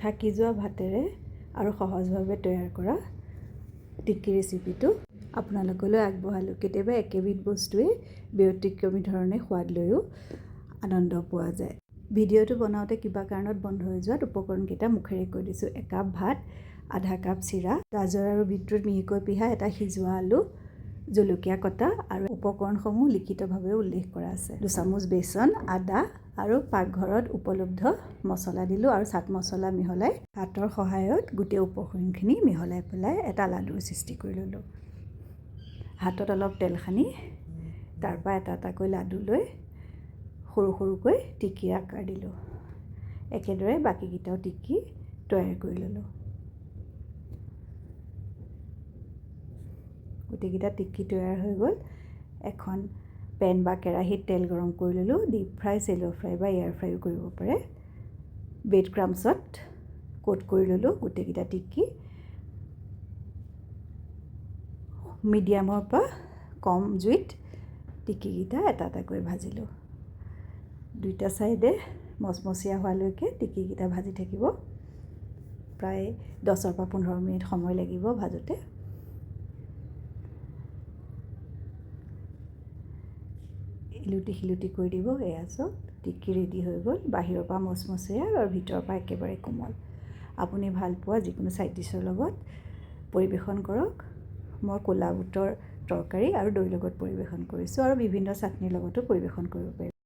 থাকি যোৱা ভাতেৰে আৰু সহজভাৱে তৈয়াৰ কৰা টিক্কি ৰেচিপিটো আপোনালোকলৈ আগবঢ়ালোঁ। কেতিয়াবা একেবিধ বস্তুৱেই ব্যতিক্ৰমী ধৰণে সোৱাদ লৈও আনন্দ পোৱা যায়। ভিডিঅ'টো বনাওঁতে কিবা কাৰণত বন্ধ হৈ যোৱাত উপকৰণকেইটা মুখেৰে কৈ দিছোঁ। একাপ ভাত, আধা কাপ চিৰা, গাজৰ আৰু বিটৰুট মিহিকৈ পিহা, এটা সিজোৱা আলু, জলকীয়া কটা আৰু উপকৰণসমূহ লিখিতভাৱেও উল্লেখ কৰা আছে। 2 চামুচ বেচন, আদা আৰু পাকঘৰত উপলব্ধ মছলা দিলোঁ আৰু চাট মছলা মিহলাই হাতৰ সহায়ত গোটেই উপকৰণখিনি মিহলাই পেলাই এটা লাডুৰ সৃষ্টি কৰি ল'লোঁ। হাতত অলপ তেল সানি তাৰপৰা এটা এটাকৈ লাডু লৈ সৰু সৰুকৈ টিকিৰ আকাৰ দিলোঁ। একেদৰে বাকীকেইটাও টিকি তৈয়াৰ কৰি ল'লোঁ। গোটেইকেইটা টিকি তৈয়াৰ হৈ গ'ল। এখন পেন বা কেৰাহীত তেল গৰম কৰি ল'লোঁ। ডিপ ফ্ৰাই, চেল' ফ্ৰাই বা এয়াৰ ফ্ৰাইও কৰিব পাৰে। ব্ৰেড ক্ৰামছত কোট কৰি ল'লোঁ গোটেইকেইটা টিকি। মিডিয়ামৰ পৰা কম জুইত টিকিকেইটা এটা এটাকৈ ভাজিলোঁ। দুইটা ছাইডে মচমচীয়া হোৱালৈকে টিকিকেইটা ভাজি থাকিব। প্ৰায় 10ৰ পৰা 15 মিনিট সময় লাগিব ভাজোঁতে। ইলুটি শিলুটি কৰি দিব। এয়া চাওক, টিকি ৰেডি হৈ গ'ল। বাহিৰৰ পৰা মচমচীয়া আৰু ভিতৰৰ পৰা একেবাৰে কোমল। আপুনি ভাল পোৱা যিকোনো ছাইড ডিছৰ লগত পৰিৱেশন কৰক। মই ক'লা বুটৰ তৰকাৰী আৰু দৈৰ লগত পৰিৱেশন কৰিছোঁ আৰু বিভিন্ন চাটনিৰ লগতো পৰিৱেশন কৰিব পাৰিব।